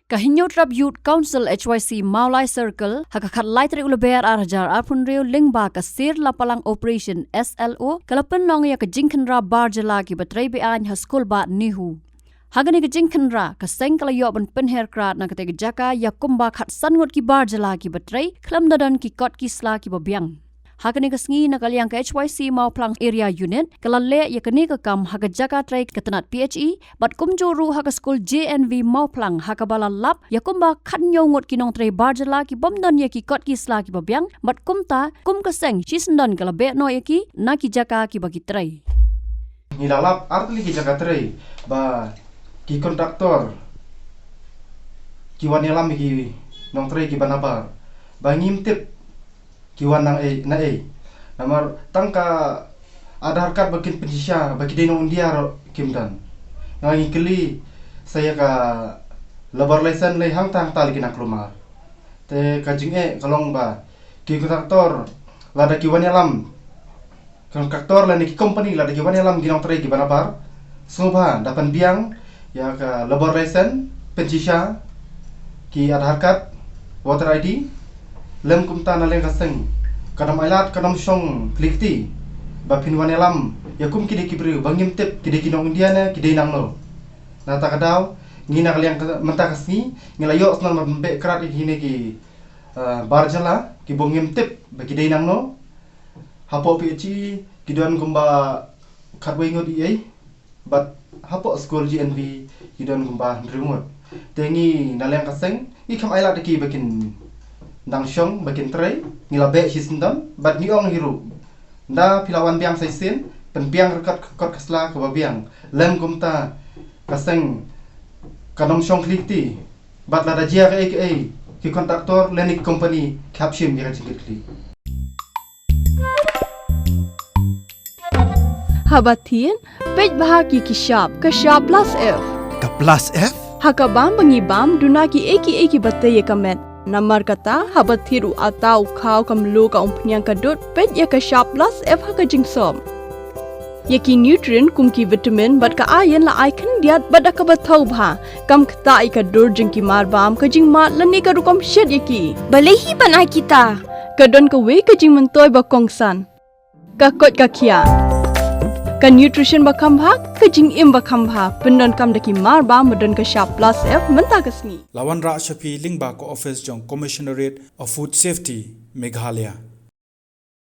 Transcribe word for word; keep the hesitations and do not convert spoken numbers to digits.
Ka Hynñiewtrep Youth Council H Y C Mawlai Circle, ha ka khatlai tarik u Lber ar hajar arphew hynriew lyngba ka Sir Lapalang Operation S L O, ka la pynlong ïa ka jingkhynra bar jylla kiba trei be-aiñ ha skul bah NEHU. Ha kane ka jingkhynra, ka seng ka la ïoh ban pynher krad na katei ka jaka ïa kumba khatsan ngut ki bar jylla kiba trei, khlem da don ki kot ki sla kiba biang. Ha kane ka sngi na ka liang ka H Y C Mawphlang Area Unit, ka la leh ïa kane ka kam ha ka jaka trei ka tnat P H E, bad kumjuh ruh ha ka skul J N V Mawphlang ha kaba la lap ïa kumba khathynñiew ngut ki nongtrei bar jylla kibym don ïa ki kot ki sla kiba biang, bad kumta, kum ka seng, shisyndon ka la beh noh ïa ki, na ki jaka kiba ki trei. Ngi la lap ar tylli ki jaka trei, ba ki kontraktor ki wan ïalam ïa ki nongtrei kiba nabar, ba ngim tip ki wan nang ei, na ei. Namar tang ka Aadhaar card ba kin pynshisha ba ki dei nong India ruh kim don. Nga ngi kylli sa ïa ka labour license lei hangta hangta lei ki nang kulmar. Te ka jingeh ka long ba ki kontraktor lada ki wan ïalam, kontraktor lane ki company lada ki wan ïalam ki nongtrei kiba nabar, sngewbha da pynbiang ïa ka labour license, pynshisha ki Aadhaar card, voter I D, lem kumta na liang ka seng, kan ym ailad, kan ym shong khlieh kti ba phin wan ïalam ïa kum kine ki briew ba ngim tip ki dei ki nong India ne ki dei nangno. Na kata ka daw, ngi na ka liang ka, mynta ka sngi ngi la ïoh sngewbha ban beh krad ïa kine ki, eh, bar jylla kiba ngim tip ba ki dei nangno. Hapoh P H E ki don kumba khatwei ngut ei ei, bad hapoh skul J N V ki don kumba hynriew ngut. Te ngi na liang ka seng, ngi kam ailad ïa ki ba kin dang shong, ba kin trei, ngi la beh shisyndon, bad ngi ong hi ruh, nda phi la wan biang sa shisien, pynbiang ruh ka kot ka sla kaba biang, lem kumta ka seng kan ym shong khlieh kti, bad lada jia kaei kaei, ki kontraktor lane ki company ki hap shim ïa ka jingkitkhlieh. Haba thied, peit bha ïa ki shap, ka shap plus F. Ka plus F? Ha ka bam ba ngi bam, duna kiei kiei kiba tei ïa ka met. Namar kata, haba thied u atta u khaw, ka mluh, ka umphniang, ka dud, peit ïa ka shap plus F ha ka jingsop. Ïa ki nutrient kum ki vitamin bad ka iron la ai khyndiat bad da kaba thaw bha. Kam ktah ïa ka dur jong ki mar bam, ka jingmad lane ka rukom shet ïa ki. Balei hi ban ai kita? Ka don kawei ka jingmyntoi ba kongsan. Ka koit ka khiah. Ka nutrition ba kham bha, ka jingim ba kham bha. Pyndonkam da ki mar bam ba don ka shap plus F mynta ka sngi. La wanrah sha phi lyngba ka office jong Commissionerate of Food Safety, Meghalaya.